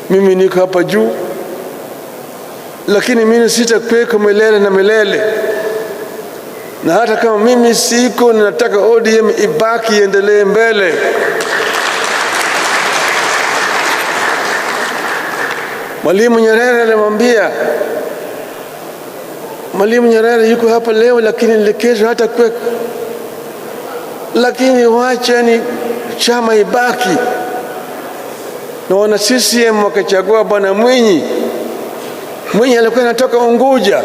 Mimi niko hapa juu, lakini mimi sitakuweko milele na milele, na hata kama mimi siko, ninataka ODM ibaki iendelee mbele. Mwalimu Nyerere alimwambia, Mwalimu Nyerere yuko hapa leo, lakini kesho hata kweko, lakini wacheni chama ibaki. Na wana CCM wakachagua Bwana Mwinyi. Mwinyi alikuwa anatoka Unguja.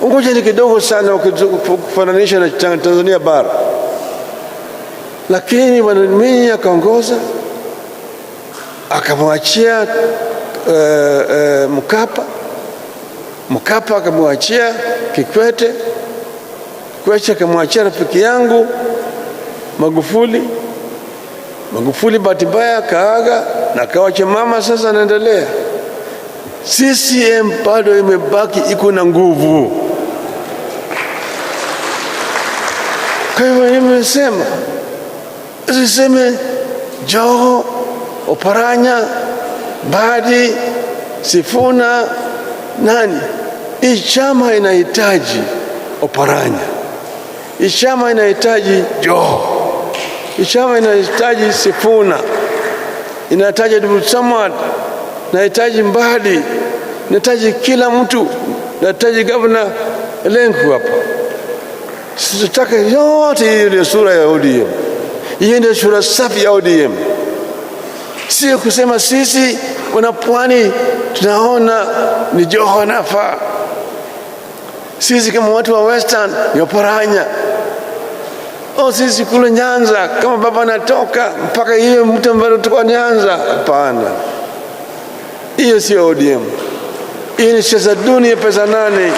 Unguja ni kidogo sana ukifananisha na Tanzania bara, lakini Bwana Mwinyi akaongoza, akamwachia Mkapa. Mkapa akamwachia Kikwete, Kikwete akamwachia rafiki yangu Magufuli. Magufuli bahati mbaya akaaga na akawacha mama, sasa anaendelea. CCM bado imebaki iko na nguvu. Kwa hivyo nimesema siseme Joho, Oparanya, Mbadi, Sifuna, nani. Hii chama inahitaji Oparanya, hii chama inahitaji Joho, hii chama inahitaji Sifuna, inahitaji Abdul Samad, inahitaji Mbadi, inahitaji kila mtu, inahitaji gavana Lenku hapa. Sitaka yote hiyo ndio sura ya ODM. Hiyo ndio sura safi ya ODM. Sio kusema sisi wana pwani tunaona ni Joho anafaa, sisi kama watu wa Western ni Oparanya, o sisi kule Nyanza kama baba anatoka mpaka hiyo mtu ambaye anatoka Nyanza. Hapana, hiyo sio ODM. Hiyo ni siasa duni ya pesa nane.